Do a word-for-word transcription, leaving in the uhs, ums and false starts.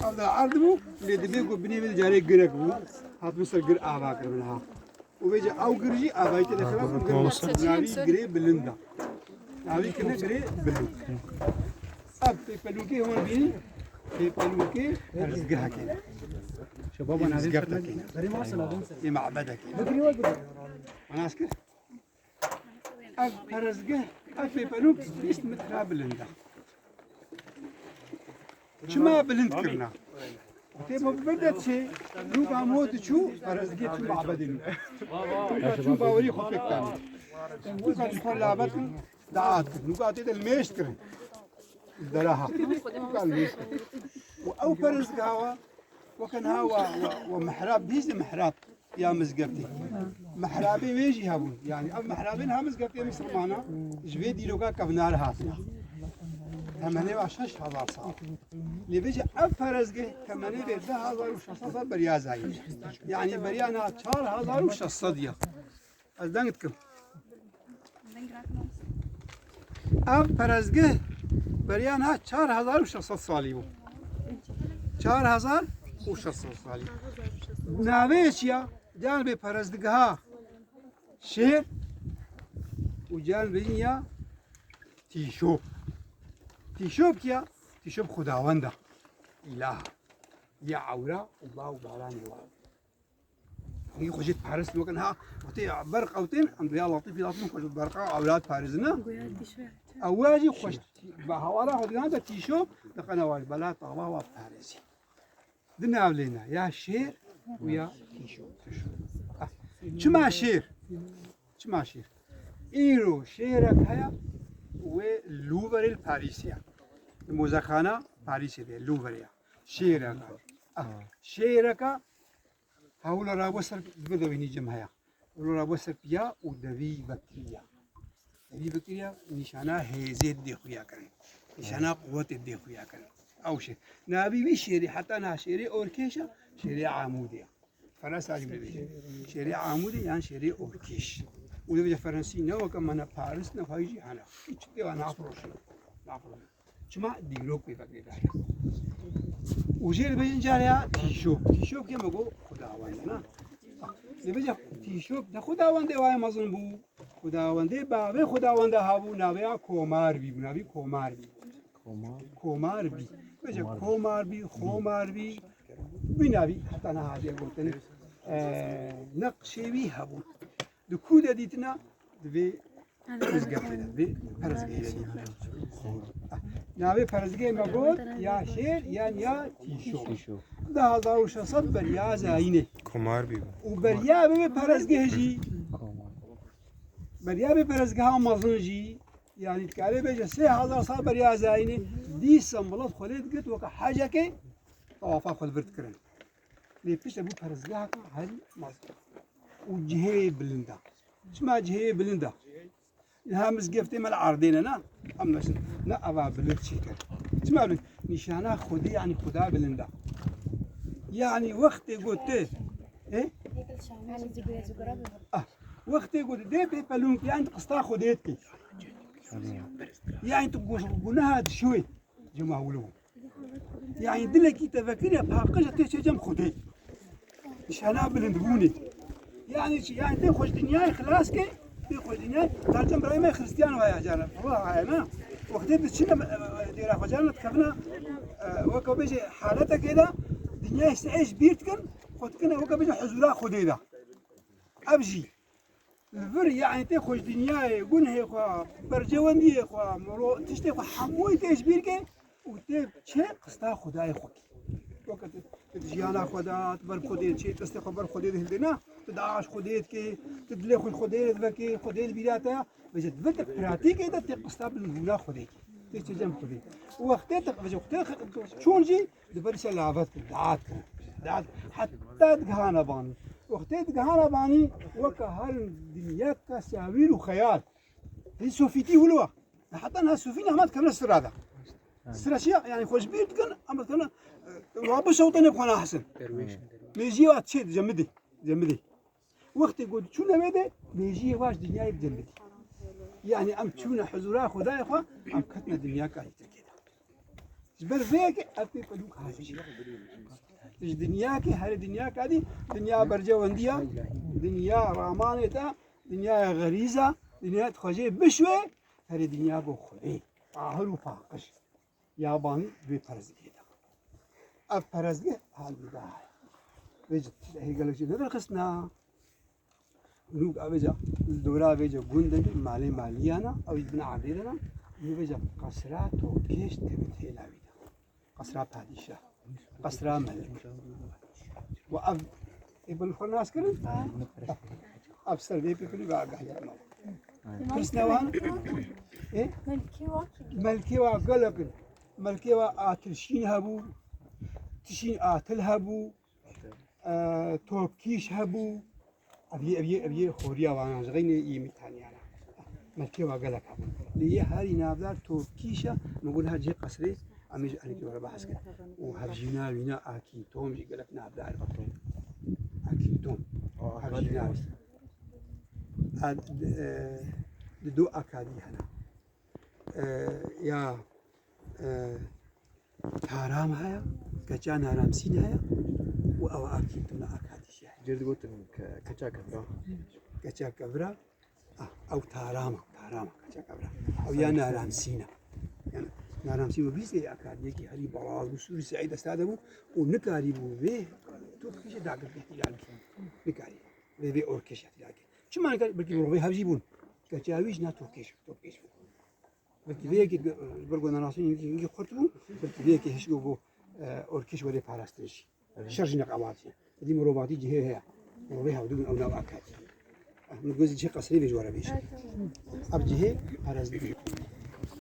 Ev de erd bû, lê dibê ku binê vê carê girek bû. Hatibû ser gir ava kiribin ha. Û vêca ew gir jî avayî tê de xirab bû, gir navî girê bilind e. Navî kirine girê bilind. Ev pêpelûkê hûn bînin, pêpelûkê perestgehekê ne. Yê mizgeftekê ne. Yê mabedekê ne. Wan nas kir? Ev perestgeh, ev pêpelûk bîst metre bilind e. Çima bilind kirina? Tê ma bir de çê, nûka mo diçû, perestgeh çû mabedê nû. Nûka çû bawerî xwe pêk danî. Nûka ji xwe lavet in, daat kir. Nûka tê de limêj kirin. Dera ha. Nûka limêj kirin. Û ew perestgeha wa, weke niha wa, wa, wa mihrab, bihîzî mihrab ya mizgeftê. Mihrabê wê jî hebûn. Yanî ev mihrabên ha mizgeftê misilmana ji vê dîroka kevnar hatine. Temenê wa şeş hezar sal. Lê vêca ev perestgeh temenê vê deh hezar û şeş sed sal beriya zayîn. Yanî beriya niha çar hezar û şeş sed ya. Ez deng dikim. Ev perestgeh beriya niha çar hezar û şeş sed salî bû. Çar hezar û şeş sed salî. Navê çi ya? Can bê perestgeha şêr û can bê ya tîşop. Tîşop kî ya? Tîşop Xwedawend e. Îlah. Ya ewra û ba û baranê wa. Hingî xwe jê diparêzin, weke niha wextê berq ewtên, em diya latîfî latîfî xwe ji berqa ewlad parêzine. Ew jî xweş, bi hawara xwe digihane tîşo, diqene wa ji bela tava wa parêzî. Di nav lê ne, ya şêr û ya tîşo. Ah, çima şêr? Çima şêr? Îro şêrek heye, wê Louvre li Parîsê ye. Li mozexana Parîsê de Louvre ye. Şêrek. Ah, şêreka Hewla rabû ser, dibe de wî nîcim heye. Hewla rabû ser piya û devî vekiriya. Devî vekiriya nîşana hêzê dê xuya kirin. Nîşana quwetê dê xuya kirin. Ew şê. Navî wî şêrê, heta niha şêrê orkêş e, şêrê amûdê ye. Feresa jî bibêje. Şêrê amûdê yan şêrê orkêş. Û dibêje ferensî ne weke me ne Paris ne xwayî jî hene. Hiç dê wa nafiroşin. Nafiroşin. Çima dîrok wê vekirê dahil. Û jê dibêjin carê ya tîşok. Tîşok yê me got Xwedawend e, na? Dibêje tîşok ne Xwedawendê wayê mezin bû. Xwedawendê bavê Xwedawenda habû, navê ya Komarbî bû. Navî Komarbî. Komar. Komarbî. Bêje Komarbî, Xomarbî. Wî navî heta niha hatiye gotin. E, neqşê wî hebû. Di ku de dîtina? Di vê Perezgehê de, vê perezgehê de. Navê perezgehê me got ya şêr yan ya tîşo. Tîşo. Di hezar û şeş sed beriya zayînê. Komar bî. Û beriya vê perezgehê jî, beriya vê perezgeha mezin jî, yanî dikare bêje sê hezar sal beriya zayînê, dîsa milet xwe lê digirt weke hecekê, tawafa xwe li vir dikirin. Lê piştre bû perezgeheke herî mezin. Û cihê bilind e. Çima cihê bilind e? Niha mizgeftê me li erdê ne, ne? Em ne, ne ava bilind çêkir. Çima bilind? Nîşana Xwedê, yanî Xuda bilind e. Yanî wextê got tu, e? Ah, wextê got tu dê pê pelûnkê, yanî tu qista Xwedê dikî. Yanî tu gu-, guneha dişoyê. Cema wilo. Yanî dilekî te vekiriye paqij e tê çê cem Xwedê. Nîşana bilindbûnê. Yanî çi? Yanî tê xwe ji dinyayê xilas ke, tê xwe ji dinyayê. Tercem birayê me Xristiyan waya carna. Wah heye ne? Wextê diçine, e, e, dêra xwe carna dikevine, e, weke bêje haletekê de dinyayê ji bîr dikin, xwe dikine weke bêje huzûra Xwedê de. Ev jî. Li vir, yanî tê xwe ji dinyayê, gunehê xwe, bercewendiyê xwe, miro-, tiştê xwe hemûyî tê ji bîr ke û tê çê qista Xwedayê xwe kî. Weke tu, tu di jiyana xwe de, tu ber Xwedê çê, destê xwe ber Xwedê de hildê ne, tu dua ji Xwedê dikê, tu dilê xwe ji Xwedê re divekê, Xwedê li bîra te, vêje di vir te pratîkê de tê qista bilindbûna Xwedê kî. Tê çê cem Xwedê. Û wextê te, vêje wextê çûn jî, Di ber se lavet kir, daat kir. Daat, heta digihana banî. Wextê digihana banî, weke herin dinyeka sawîr û xeyal. Hî sofîtî wilo. Heta niha sofî ne, hema dikevine sira de. Sira çi ya? Yanî xwe ji bîr dikin, ama dikevine, e, wa bişewtene xwe nahisin. Mêjiyê wa çê, cemidê, cemidê. Wextê ku çûne wê de, mêjiyê wa ji dinyayê bi cemidê. Yanî em çûne huzûra Xwedayê xwe, em ketine dinyaka Tirkiyê de. Ji ber vê yekê ev pê pelûk hatiye. Ji dinyakê, herê dinyaka dî, dinya bercewendiya, dinya ramanê te, dinyaya xerîza, dinya dixwajê bişwê, herê dinya bo Xwedê. Ahir û paqij. Yabanî vê perestgehê de. Ev perestgeh hal dida heye. Vê ji hê gelek jî nedirxistina. Nûk a vêca li dora vêca gund de malê maliyana, ew jî bin erdê de ne. Nû vêca qesra topkêş tevî têla wî de. Qesra padîşah. Qesra melik. Ve ev ê bin xwe nas kirin? Ev ser vê pêkirî ve agahî. Pirs ne wan? Ê? Melkê wa gelek in. Melkê wa atilşîn hebû, tişîn atil hebû, e, topkîş hebû. Ev yê, ev yê, ev yê xoriya wana ji xeynê yê Mîtaniyana. Melkê wa gelek hebû. Lê yê herî navdar topkîş e, min got her cihê qesrê, em ê ji erkê were behs kirin. Û hevjîna wîna Akîntom jî gelek navdar e. Akîntom. Hevjîna wî. A, e, di do akadî hene. E, ya, e, Taram heye, keça Naramsîn heye û ew Akîntona Akadî jî heye. Cêr digotin ke-, keça kevra. Keça kevra, ah, ew Tarama, Tarama, keça kevra. Ew ya Naramsîn e. Yani, Naramsîn û bîst ê Akadiyekî herî balaz bû, Sûrî Seîd Esad bû û nikarî bû vê tu kişê dagirkê tîlal. Nikarî. Vê, vê orkeşa tîlal. Çima nikarî? Belkî mirovê hev jî bûn. Keça wî jina topkêş, topkêş bû. Belkî vê yekê, e, li ber ku nasîn yekî xurt bû, belkî vê yekê hişk bû, e, orkêş were parastin jî. Şer jî neqebatî. Dî mirovatî cihê heye. Mirovê hevdû bin ew nav akadî. Eh, min gozî cihê qesrê vê ji were bêjî. Ev cihê parastin.